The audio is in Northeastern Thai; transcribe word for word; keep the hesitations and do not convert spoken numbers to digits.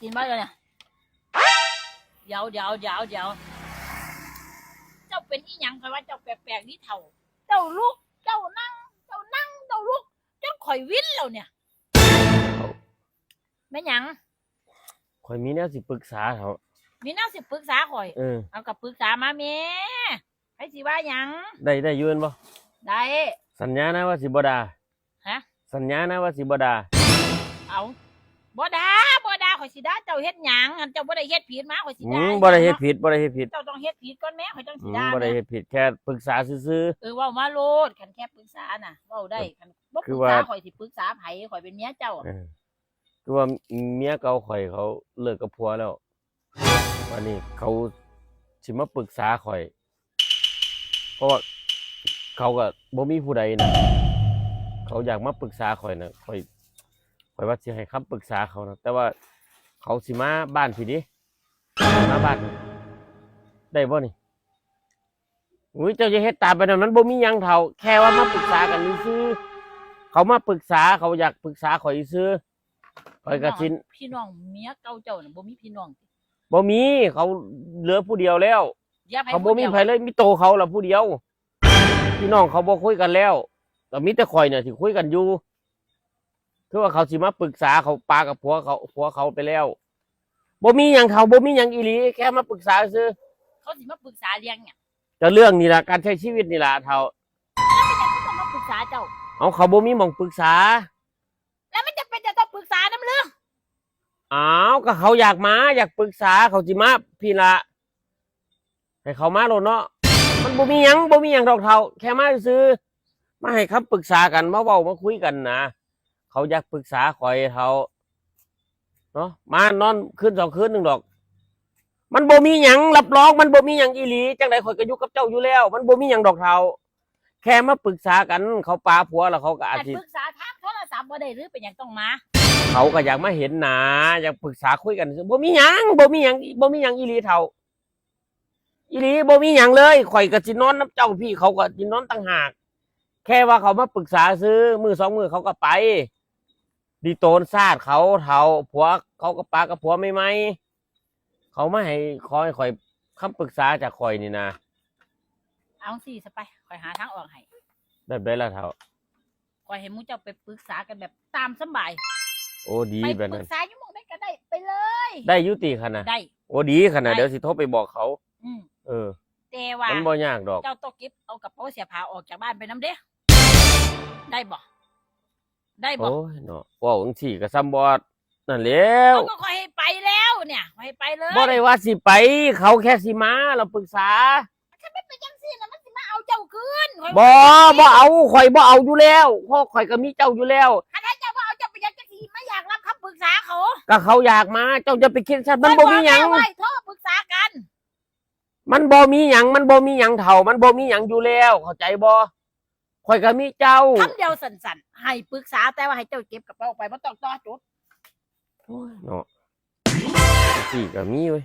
กินบ่เลยเนี่ย เดี๋ยวเดี๋ยวเดี๋ยวเดี๋ยว เจ้าเป็นอีหยัง ข่อยว่าเจ้าแปลกๆนี่เฒ่า เจ้าลุก เจ้านั่ง เจ้านั่ง เจ้าลุก จนข่อยวินแล้วเนี่ย แม่นหยัง ข่อยมีแนวสิปรึกษาเถาะ มีแนวสิปรึกษาข่อย เออ เอาก็ปรึกษามาแม่ ไผสิว่าหยัง ได้ ได้อยู่แม่นบ่ ได้ สัญญานะว่าสิบ่ด่า ฮะ สัญญานะว่าสิบ่ด่า เอา บ่ด่า บ่ด่า ข่อยสิด่าเจ้าเฮ็ดหยัง คันเจ้าบ่ได้เฮ็ดผิดมา ข่อยสิด่า อืม บ่ได้เฮ็ดผิด บ่ได้เฮ็ดผิด เจ้าต้องเฮ็ดผิดก่อนแม่ ข่อยจั่งสิด่า อืม บ่ได้เฮ็ดผิด แค่ปรึกษาซื่อๆ เออ เว้ามาโลด คันแค่ปรึกษาน่ะ เว้าได้ คันบ่ปรึกษา คือว่า ข่อยสิปรึกษาไผ ข่อยเป็นเมียเจ้า เออ คือว่าเมียเก่าข่อยเขาเลิกกับผัวแล้ว วันนี้เขาสิมาปรึกษาข่อย เพราะว่าเขาก็บ่มีผู้ใดนะ เขาอยากมาปรึกษาข่อยนะ ข่อย ข่อยว่าสิให้คำปรึกษาเขานะ แต่ว่าเขาสิมาบ้านพี้เด้ มาบ้าน ได้บ่นี่ อุ้ย เจ้าอย่าเฮ็ดตามไปนะ มันบ่มีหยังเฒ่า แค่ว่ามาปรึกษากันซื่อๆ เขามาปรึกษา เขาอยากปรึกษาข่อยซื่อ ข่อยก็สิ พี่น้อง พี่น้องเมียเก่าเจ้าน่ะบ่มีพี่น้องติ บ่มี เขาเหลือผู้เดียวแล้ว เหลือไผ เขาบ่มี ผู้เดียว ไผเลย มีโตเขาละผู้เดียว พี่น้องเขาบ่คุยกันแล้ว ก็มีแต่ข่อยเนี่ยที่คุยกันอยู่ คือว่าเขาสิมาปรึกษา เขาปากับผัวเขา ผัวเขาไปแล้ว บ่มีหยังเฒ่า บ่มีหยังอีหลี แค่มาปรึกษาซื่อ เขาสิมาปรึกษาเรื่องหยัง ก็เรื่องนี่ล่ะ การใช้ชีวิตนี่ล่ะเฒ่า แล้วเป็นหยังเขาต้องมาปรึกษาเจ้า เอา เขาบ่มีหม่องปรึกษา แล้วมันจะเป็นจะต้องปรึกษานำเรื่อง อ้าว ก็เขาอยากมา อยากปรึกษา เขาสิมาพี้ละ ให้เขามาโลดเนาะ มันบ่มีหยัง บ่มีหยังดอกเฒ่า แค่มาซื่อ มาให้คำปรึกษากัน มาเว้า มาคุยกันนะ เขาอยากปรึกษาข่อยเฒ่า เนาะ มานอนคืนสองคืนหนึ่งดอก มันบ่มีหยัง รับรอง มันบ่มีหยังอีหลี จั่งใดข่อยก็อยู่กับเจ้าอยู่แล้ว มันบ่มีหยังดอกเฒ่า แค่มาปรึกษากัน เขาปาผัวแล้วเขาก็อาจ อัน สิ ปรึกษาทางโทรศัพท์บ่ได้หรือเป็นหยังต้องมา เขาก็อยากมาเห็นหน้า อยากปรึกษาคุยกันซื่อ บ่มีหยัง บ่มีหยัง บ่มีหยังอีหลีเฒ่า อีหลี บ่มีหยังเลย ข่อยก็สินอนนำเจ้าพี้ เขาก็สินอนต่างหาก แค่ว่าเขามาปรึกษาซื่อ มื้อสองมื้อเขาก็ไป ดีโตนซาดเขาเฒ่า ผัวเขาก็ปากับผัวใหม่ๆ เขามาให้ ขอให้ข่อย คำปรึกษาจากข่อยนี่นะ เอาสิซะไป ข่อยหาทางออกให้ แบบใดล่ะเฒ่า ข่อยให้หมู่เจ้าไปปรึกษากันแบบตามสำบาย โอ้ ดี ไป แบบนั้น ปรึกษาอยู่หม่องใดก็ได้ ไปเลย ได้อยู่ติคะนะ ได้ โอ้ ดีคะนะ ได้ เดี๋ยวสิโทรไปบอกเขา อืม เออ แต่ว่า มันบ่ยากดอก เจ้าต้องเก็บเอากระเป๋าเสื้อผ้าออกจากบ้านไปนำเด้ ได้บ่ ได้บ่ โอ้ยเนาะ เว้าจั่งซี้ก็ส่ำบ่ นั่นแหล้ว เขาก็ข่อยให้ไปแล้วเนี่ย ข่อยให้ไปเลย บ่ได้ว่าสิไป เขาแค่สิมา เราปรึกษา ถ้ามันเป็นจั่งซี้นะ มันสิมาเอาเจ้าคืน ข่อย บ่ บ่เอา บ่เอา ข่อยบ่เอาอยู่แล้ว เพราะข่อยก็มีเจ้าอยู่แล้ว ถ้าเจ้าบ่เอา เจ้าไปอยากจั่งซี้ มาอยากรับคำปรึกษาเขา ก็เขาอยากมา เจ้าอย่าไปคิดสั้น มันบ่มีหยัง ข่อยบอกแล้วไว้ โทรปรึกษากัน มันบ่มีหยัง มันบ่มีหยังเฒ่า มันบ่มีหยังอยู่แล้ว เข้าใจบ่ ข่อยก็มีเจ้า คำเดียวสั้นๆ ให้ปรึกษา แต่ว่าให้เจ้าเก็บกระเป๋าออกไป บ่ต้องต่อจุด โอ้ยเนาะ จั่งซี้ก็มีเว้ย